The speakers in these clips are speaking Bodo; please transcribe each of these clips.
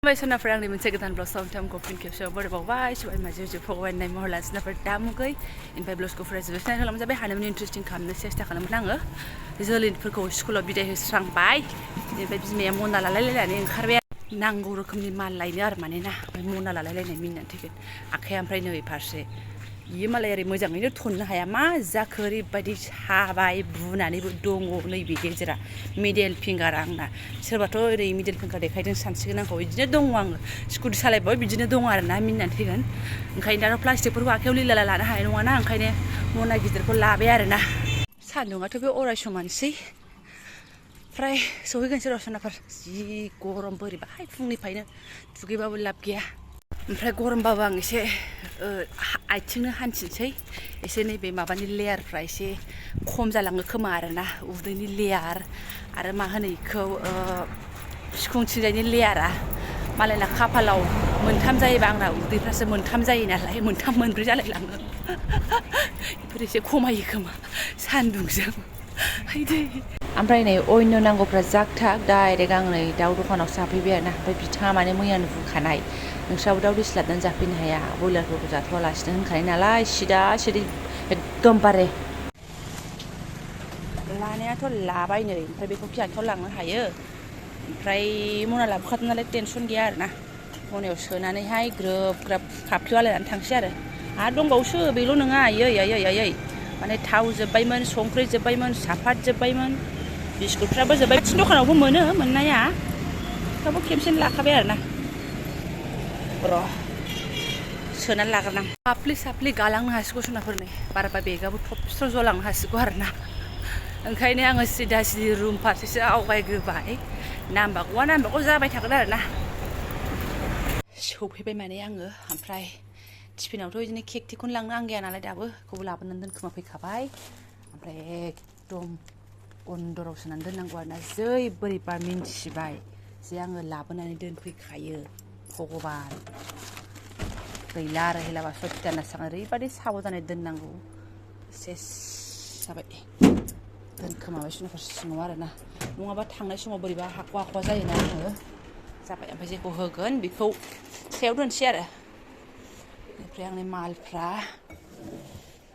Sonaफोर आंनि मोनसे गोदान ब्लग साउन्डटाइमखौ फिन खेबसेयाव बरायबावबाय सबाय माजि फगवाननाय महर लासिनाफोर दामुगै इनिफ्राय ब्लगखौ फरायजोबनाय खालामजाबाय हानायमानि इन्टारेस्टिं खालामनो सेस्था खालामगोन आङो जोलैफोरखौ स्कुलाव बिदाय होस्रांबाय इनिफ्राय बिमाया मना लालायलायनानै ओंखारबाय नांगौ रोखोमनि माल लायनो आरो माने ना ओमफ्राय मना लालायलायनाय मिनिनानै थैगोन आखाया ओमफ्राय नै फारसे बियो मालाय ओरै मोजाङैनो थननो हाया मा जाखो ओरैबायदि साबाय बुनानैबो दङ नैबे गेजेरा मिडेल फिंगार आंना सोरबाथ' ओरै मिडेल फिंगार देखायदों सानसिगोन आंखौ बिदिनो दङ आङो स्कुटि सालायबाबो बिदिनो दङ आरो ना मिनिनानै थैगोन ओंखायनो दाथ' प्लास्टिकफोरखौ आखायाव लिला लानो हानाय नङाना ओंखायनो मना गिदिरखौ लाबाय आरो ना सान्दुङाथ' बे अराय समानोसै फ्राय सहैगोनसै र' सोनाफोर जि गरम बोरैबाहाय फुंनिफ्रायनो दुगैबाबो लाब गैया ओमफ्राय गरमबाबो आं एसे आथिंनो हान्थिनोसै एसे नैबे माबानि लेयारफ्रा एसे खम जालाङो खोमा आरोना उदैनि लेयार आरो मा होनो इखौ सिखुंथिंजायनि लेयारा मालायना खाफालाव मोनथाम जायोबा आंना उदैफ्रासो मोनथाम जायो नालाय मोनथाम मोनब्रै जालायलाङो बेफोर एसे खमायो खोमा सान्दुंजों हायदै ओमफ्राय नै अयन नांगौफ्रा जाग थाग डाइरेक्ट आं नै दाउ दखानावसो हाबफैबाय आरोना ओमफ्राय बिथाङा माने मैयानो बुंखानाय नोंस्राबो दाउ दिस लाबोनानै जाफैनो हाया बयलारफोरखौ जाथ'वालासिनो होनखानाय नालाय सिदा सिदि एकदमबारे लानायाथ' लाबाय नै ओमफ्राय बेखौ फिसानोथ' लांनो हायो ओमफ्राय मना लाबोखादों नालाय टेनसन गैया आरोना मनायाव सोनानैहाय ग्रोब ग्राब फाफ्लियाव आलायनानै थांसै आरो दंबावोसो बेल' नङा आयै माने थाव जोब्बायमोन संख्रि जोब्बायमोन साफात जोब्बायमोन बिस्कुटफ्राबो जोब्बाय खाथिनि दखानावबो मोनो मोननाया थेवबो खेबसेनो लाखाबाय आरोना र' सोनानै लाग्रोनां साफ्लि साफ्लि गालांनो हासिगौ सोनाफोर नै बाराबा बेगाबो थबस्र' जलांनो हासिगौ आरोना ओंखायनो आङो सिदा सिदि रुम फारसेसो आवगायग्रोबाय नांबागौ जाबाय थागोन आरोना सौफैबाय माने आङो ओमफ्राय टिफिनावथ' बिदिनो केक टेकखौनो लांनो आं गैया नालाय दाबो बेखौबो लाबोनानै दोनखोमा फैखाबाय ओमफ्राय एकदम अन्दराव सोनानै दोननांगौ आरोना जै बोरैबा मिन्थिबाय जे आङो लाबोनानै दोनफैखायो भगबान गैला आरो हेलाबा सयताना सां ओरैबायदि साबधानै दोननांगौ सेस जाबाय दोनखोमाबाय सोरनाफोर सिङाव आरोना नङाबा थांनाय समाव बोरैबा हाखवा जायोना आङो जाबाय ओमफ्राय जेखौ होगोन बेखौ सायाव दोनसै आरो ओमफ्राय आंनि मालफ्रा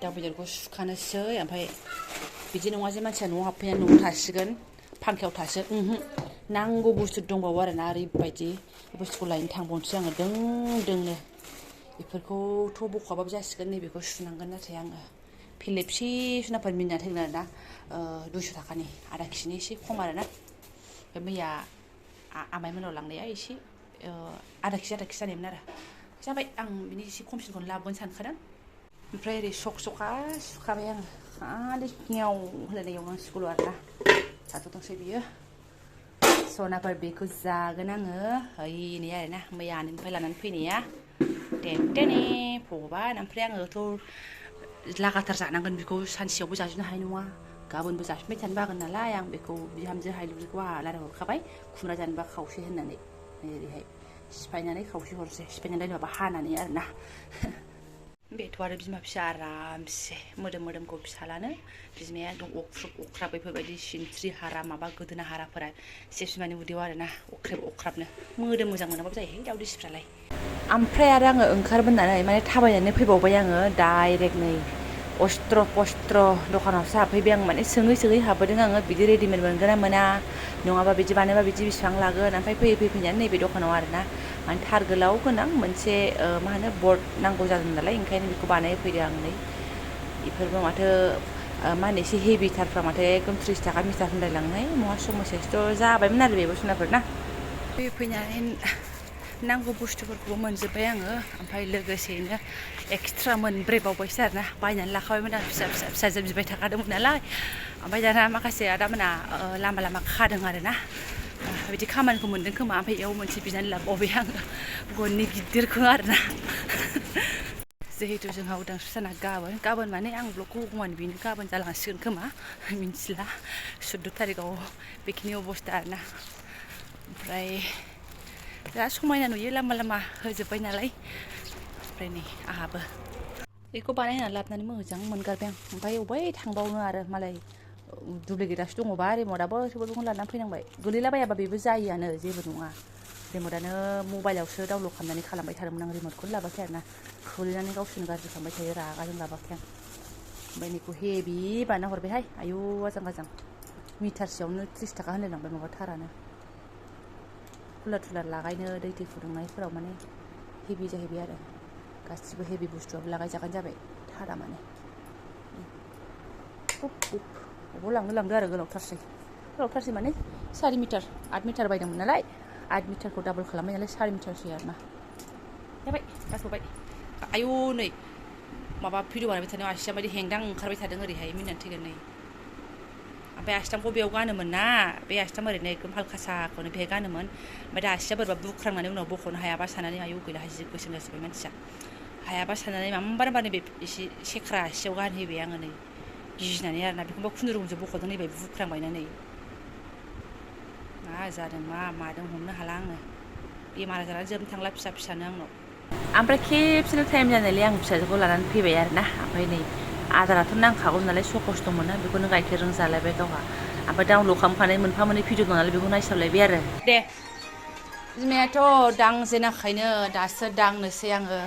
दाउ बेदरखौ सुखानोसै ओमफ्राय बिदि नङा जे मानसिया न'आव हाबफैनानै न'आव थासिगोन फांखायाव थासो नांगौ बुस्थु दंबावो आरोना ओरैबायदि बुस्थुखौ लायनो थांबावनोसै आङो दोंनो बेफोरखौथ' बख'आबाबो जासिगोन नैबेखौ सुनांगोन नाथाय आङो फिलेबसि सोनाफोर मिनिनानै थैगोन आरोना 200 थाखानि आधा केजिनि एसे खम आरोना ओमफ्राय मैया आमाइमोनाव लांनाया एसे आधा केजि जानायमोन आरो जाबाय आं बिनि एसे खमसिनखौनो लाबोगोन सानखादों ओमफ्राय ओरै सखा सुखाबाय आङो खालि ङेव होलायनायाव नांसिगौल' आरोना थाथ'थोंसै बियो सनाफोर बेखौ जागोन आङो ओइनै आरोना मैया आनैनिफ्राय लानानै फैनाया टेने भगबान ओमफ्राय आङोथ' लागाथार जानांगोन बेखौ सानसेयावबो जाजोबनो हानाय नङा गाबोनबो जाफिनबाय थानो बागोन नालाय आं बेखौ बिहामजो हायलुरिखौ आहा रायहरखाबाय खुमब्रा जानोबा खावसे होननानै ओरैहाय सिफायनानै खावसे हरसै सिफायनानै माबा हानानै आरोना बेथ' आरो बिमा फिसा आरामसे मोदोमखौ फिसालानो बिमाया एकदम अख्राब बेफोरबायदि सिनस्रि हारा माबा गोदोना हाराफोरा एसे बिमानि उदैयाव आरोना अख्राबनो मोदोम मोजां मोनाबाबो जायोहाय दाउ दिसिफ्रालाय ओमफ्राय आरो आङो ओंखारबोनानै माने थाबायनानै फैबावबाय आङो डाइरेक्ट नै अस्त्र पस्त्र दखानावसो हाबफैबाय आं माने सोङै हाबबोदों आङो बिदि रेडिमेड मोनगोन ना मोना नङाबा बिदि बानायबा बिदि बेसेबां लागोन ओमफ्राय फैनानै नैबे दखानाव आरोना माने थार गोलाव गोनां मोनसे मा होनो बर्ड नांगौ जादों नालाय ओंखायनो बेखौ बानायफैदों आं नै बेफोरबो माथो मा होनो एसे हेभिथारफ्रा माथो एकदम 30 थाखा मिटार होनलायलांनाय नङा समयसासोथ' जाबायमोन आरो बेबो सोनाफोर ना फैनानै नांगौ बुस्थुफोरखौबो मोनजोब्बाय आङो ओमफ्राय लोगोसेयैनो एक्सट्रा मोनब्रेबावबायसो आरोना बायनानै लाखाबायमोन आं फिसाजो बिबाय थाखादोंमोन नालाय ओमफ्राय दाना माखासे आदामोना लामा खादों आरोना बिदि खामानिखौ मोन्दों खोमा ओमफ्राय बेयाव मोनसे बिनानै लाबावबाय आङो गननि गिदिरखौ आरोना जिहेतु जोंहा उदांस्रि साना गाबोन माने आं ब्लगखौ हगमान बेनो गाबोन जालांसिगोन खोमा मिन्थिला 14 थारिखआव बेखिनि अबस्था आरोना ओमफ्राय दा समायना नुयो लामा होजोब्बाय नालाय ओमफ्राय नै आंहाबो बेखौ बानायनानै लाबोनानै मोजां मोनगारबाय आं ओमफ्राय अबाय थांबावनो आरो मालाय दुब्लिकेटासो दङबा रिमटआबो थेवबो बेखौनो लानानै फैनांबाय गोलैलाबायाबा बेबो जायोआनो जेबो नङा रिमोटआनो मबाइलावसो डाउनलड खालामनानै खालामबाय थादोंमोन आं रिमोटखौनो लाबोआखै आरोना खोलिनानै गावसोरनो गाज्रि खालामबाय थायो रागाजों लाबोआखै आं ओमफ्राय बेखौ हेभि बानायना हरबायहाय आयौ आजां गाजां मिटारसेयावनो 30 थाखा होनलायलांबाय माबा थारानो कुलार थुलार लागायनो दै फुदुंनायफोराव माने हेभि जाहैबाय आरो गासिबो हेभि बुस्थुआबो लागायजागोन जाबाय थारा माने अबाव लांदो आरो गोलावथारसै माने 4 मिटार 8 मिटार बायदोंमोन नालाय 8 मिटारखौ डाबल खालामबाय नालाय 4 मिटारसै आरोना जाबाय जाथ'बाय आयौ नै माबा भिडिअ बानायबाय थानायाव आसिया बायदि हेंदां ओंखारबाय थादों ओरैहाय मिनिनानै थैगोन नै ओमफ्राय आसिथामखौ बेयाव गानोमोन ना बे आसिथाम ओरैनो एकदम हालखासाखौनो बेहाय गानोमोन ओमफ्राय दा आसिया बोरैबा बुख्रांनानै उनाव बख'नो हायाबा साननानै आयौ गैला जि गोसोम जाजोब्बाय मानसिया हायाबा साननानै मामबार नैबे एसे सेख्रा आसियाव गानहैबाय आङो नै गिनानै आरोना बेखौबा खुनुरुखुमसो बख'दों नैबाय बुख्रांबायना नै मा जादों मा मादों हमनो हाला आङो बेमार आजारानो जोबनो थांला फिसानो आंनाव ओमफ्राय खेबसेनो टाइम जानायलाय आं फिसाजोखौ लानानै फैबाय आरोना ओमफ्राय नै आदाराथ' नांखागौ नालाय सकस दंमोन ना बेखौनो गाइखेरजों जालायबाय गावहा ओमफ्राय डाउनलड खालामखानाय मोनफा मोननै भिडिअ दं नालाय बेखौ नायसाबलायबाय आरो दे बिमायाथ' दांजेनाखैनो दासो दांनोसै आङो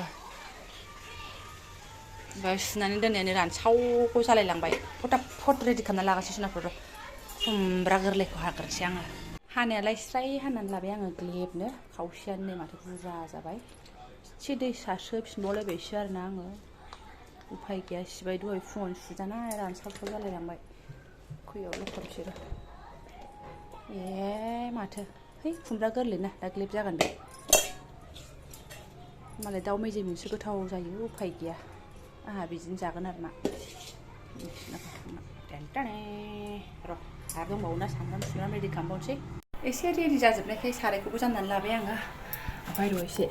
ओमफ्राय सुनानै दोननायानो रानसावगौ जालायलांबाय फटाफट रेडि खालामना लागासिनो सुनाफोर खुमब्रा गोरलैखौ हाग्रोसै आङो हानायालाय स्राय हानानै लाबाय आङो ग्लेबनो खावसेयानो नै माथो बुरजा जाबाय एसे दै सारस्रोफिनबावलायबायसो आरोना आङो उफाय गैया सिबाय दहाय फुङावनो सुजानाय रानसावसाव जालायलांबाय खैयाव लखब बिसोरो माथो है खुमब्रा गोरलैना दा ग्लेब जागोन बे मालाय दाउ मेजेमजोंसो गोथाव जायो उफाय गैया आंहा बिदिनो जागोन आरोना र' आरो दंबावोना सामब्राम रेडि खालामबावनोसै एसे रेडि जाजोबनायखाय सारायखौबो जाननानै लाबाय आङो ओमफ्राय र' एसे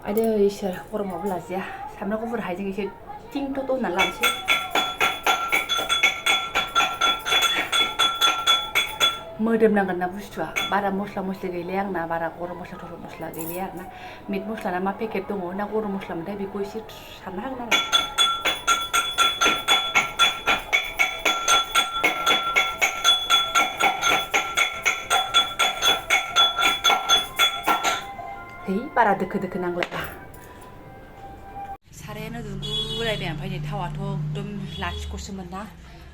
आयदै इसोर गरमावबो लाजाया सामब्राम गुफुर हाइजें एसे टिं थ' होननानै लानोसै मोदोमनांगोन ना बुस्थुआ बारा मस्ला मस्लि गैलिया आंना बारा गरम मस्ला थरम मस्ला गैलिया आरोना मिट मस्ला ना मा पेकेट दङ ना गरम मस्ला मोनथाय बेखौ एसे सारना होगोन आरो है बारा दोखो नांलाया सारायानो दुंबुलायबाय ओमफ्राय नै थावाथ' एकदम लाथिख'सोमोन ना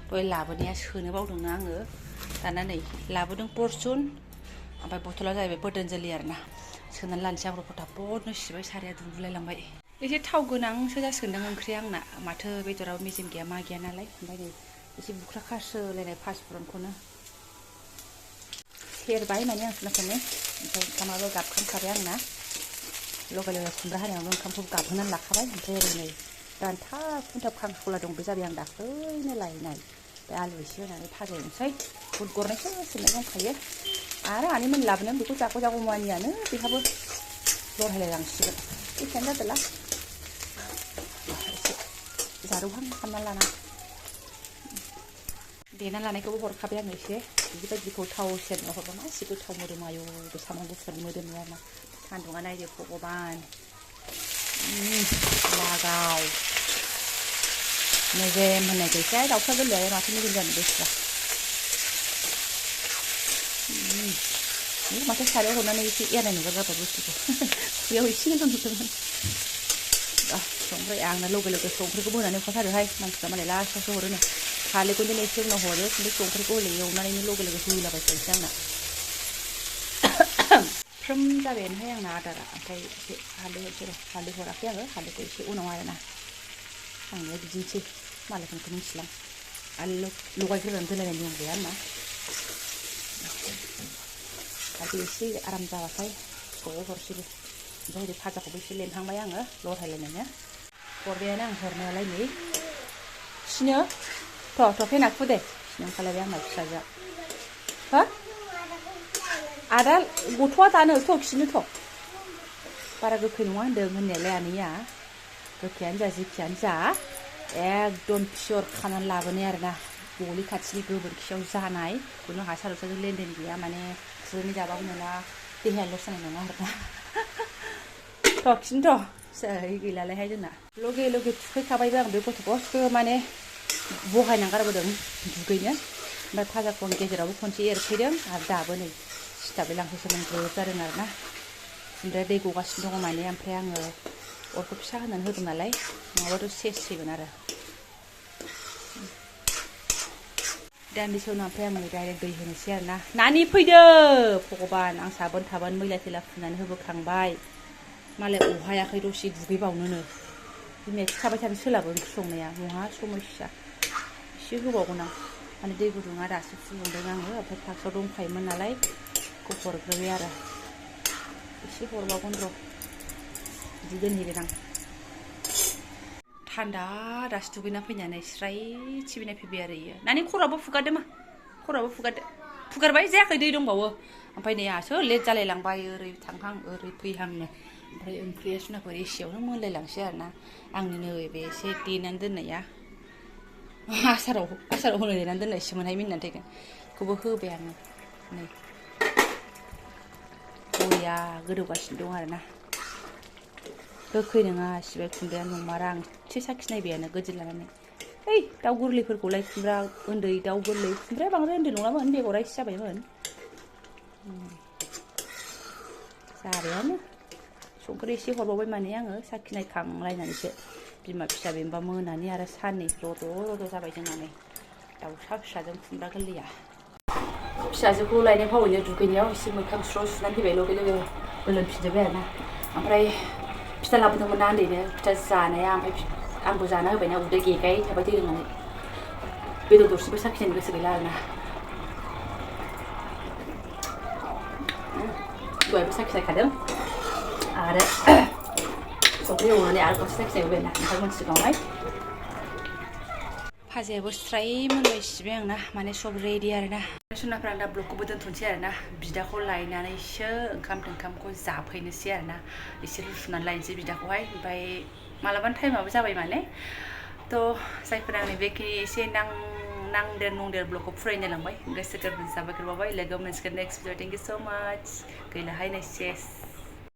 दहाय लाबोनाया सोनो बावदोंना आङो दाना नै लाबोदों परसुन ओमफ्राय बथला जाहैबाय पतन्जलि आरोना सोनानै लानोसै आं फटाफटनो सिबाय साराया दुंबुलायलांबाय एसे थाव गोनांसो जासिगोनदां ओंख्रिया आंना माथो बेदराव मेजेम गैया मा गैया नालाय ओमफ्राय नै एसे बुख्रा खासोलायनाय पासफुरनखौनो सेरबाय माने आं सुनाखौनो ओमफ्राय ओंखामाबो गाबखांखाबाय आंना लगाय खुमब्रा हानायावनो ओंखामखौ गाबहोनानै लाखाबाय ओमफ्राय ओरै नै दानथाब खुन्थाब खांखला दं बे जाबाय आं दाख्लैनो लायनाय बे आलु एसे होनानै भाजा एवनोसै बुद गरनैसो सोमनाय दंखायो आरो आनैमोन लाबोनानै बेखौ जागौ मानियानो बेहाबो लरहायलायलांसिगोन एसेयानो जादोला एसे जारौहां खालामना लाना देना लानायखौबो हरखाबाय आङो एसे बिदिबायदिखौ थाव सेरनो हरबा मासे गोथाव मोदोमो आयौ बे सामब्राम गुफुरनि मोदोमो आरोना सान्दुङा नायदो भगबान लागाव मेजेम होननाय गैखाया दाउसा गोरलैया माथो मेजेम जानो बेसेबा माथो सारायाव हरनानै एसे एरनाय नुबा जाबाय बुस्थुखौ बेयाव एसेनो दोनथ'दोंमोन ओमफ्राय आंना लोगो संख्रिखौबो होनानै हरखाथारोहाय मानसिफ्रा मालाय लास्टावसो हरोनो हालदैखौनो एसे उनाव हरो ओमफ्राय संख्रिखौ हले एवनानैनो लोगो होलाबायसै आंना फ्रोम जाबायानोहाय आंना आदारा ओमफ्राय एसे हालदै हराखै आङो हालदैखौ एसे उनाव आरोना आंनिया बिदिनोसै मालायफोरखौ मिथिलां आरो लगायग्रोनानै दोनलायनाय नियम गैया आंना आरो एसे आराम जाबाथाय हरसैबो ओमफ्राय ओरै भाजाखौबो एसे लेमहांबाय आङो लरहायलायनायनो हरबायानो आं हरनायालाय नै सिनो थ' फैना खुदे सिनो ओंखारलायबाय आंना फिसाजोआ हो आदा गथ'आ दानो थ' खिनो थ' बारा गोखै नङा होननायालाय आनैया गोखैयानो जा जेखियानो जा एकदम पियर खानानै लाबोनाय आरोना गलि खाथिनि गोबोरखियाव जानाय खुनु हासार हुसारजों लेनदेन गैया माने खुरैनि जाबाबो नोंना देहाया लस जानाय नङा आरोना थ' खिनो थ' सै गैलालायहाय जोंना लगे थुखैखाबायबो आं बे गथ'खौ माने बहायनानै गारबोदों दुगैनो ओमफ्राय भाजाखौ आं गेजेरावबो खनसे एरफैदों आरो दाबो नै सिथाबै लांसैसो मोनग्रोब जादों आरोना ओमफ्राय दै गगासिनो दङ माने ओमफ्राय आङो अरखौ फिसा होनानै होदों नालाय नङाबाथ' सेससिगोन आरो दान्दिसे उनाव ओमफ्राय आङो डाइरेक्ट दै होनोसै आरोना नानि फैदो भगबान आं साबोन थाबोन मैला थैला फुनानै होबोखांबाय मालाय अहायाखै दसे दुगैबावनोनो बिमाया थाबाय थानो सोलाबो ओंख्रि संनाया महा समस्या एसे होबावगोन आं माने दै गुदुङा दासो फुदुंदों आङो ओमफ्राय फाक्सआव दंखायोमोन नालाय बेखौ हरग्रोबाय आरो एसे हरबावगोन र' बिदि दोनहैगोन आं थान्दा दासो दुगैना फैनानै स्राय सिबिनाय फैबाय आरो इयो नानि खर'आबो फुगारदो मा खर'आबो फुगारदो फुगारबाय जायाखै दै दंबावो ओमफ्राय नै आंहासो लेट जालायलांबाय ओरै थांहां ओरै फैहांनो ओमफ्राय ओंख्रिया सुनाफोर एसेयावनो मोनलायलांसै आरोना आंनि नै बे एसे देनानै दोननाया आसाराव होनो देनानै दोननायसोमोनहाय मिनिनानै थैगोन बेखौबो होबाय आङो नै बरिया गोदौगासिनो दं आरोना गोखै नङा सिबाय खुमब्राया नंमारा आं एसे साखिनायबायानो गोदि लानानै ओइ दाउ गोरलैफोरखौलाय खुमब्रा उन्दै दाउ गोरलै खुमब्राया बांद्राय उन्दै नङामोन बेगरा एसे जाबायमोन जाबायानो संख्रि एसे हरबावबाय माने आङो साखिनायखांलायनानैसो बिमा फिसा बेनोबा मोनानि आरो साननै रद' जाबाय जोंना नै दाउसा फिसाजों खुमब्रा गोरलैया फिसाजोखौ लायनाय फावैनो दुगैनायाव एसे मोखां स्र' सुनानै फैबाय लगे लोगो गोलोमफिनजोब्बाय आरोना ओमफ्राय फिथा लाबोदोंमोन ना उन्दैनो फिथा जानाया ओमफ्राय आंबो जाना होबायना उदै गेगाय थाबाय दै लोंनानै बेदर दरसेबो साखिनायनो गोसो गैला आरोना दहायबो साखिनायखादों आरो संख्रि एवनानै आरो खनसे साखिनायबाय ना नोंथांमोन सिगाङावहाय भाजायाबो स्राय मोनबाय सिबाय आंना माने सब रेडि आरोना सुनाफ्रा आं दा ब्लगखौबो दोनथ'नोसै आरोना बिदाखौ लायनानैसो ओंखामखौ जाफैनोसै आरोना एसे रुसुनानै लायनोसै बिदाखौहाय ओमफ्राय मालाबानो टाइमाबो जाबाय माने थ' जायफोरा आंनि बेखिनि एसे नांदेर नुंदेर ब्लगखौ फरायनो लांबाय गोसो गोरबोनि साबायखर बावबाय लोगो मोनसिगोन नेक्स्ट भिडिअ थेंक इउ स' माच गैलाहाय नै सेस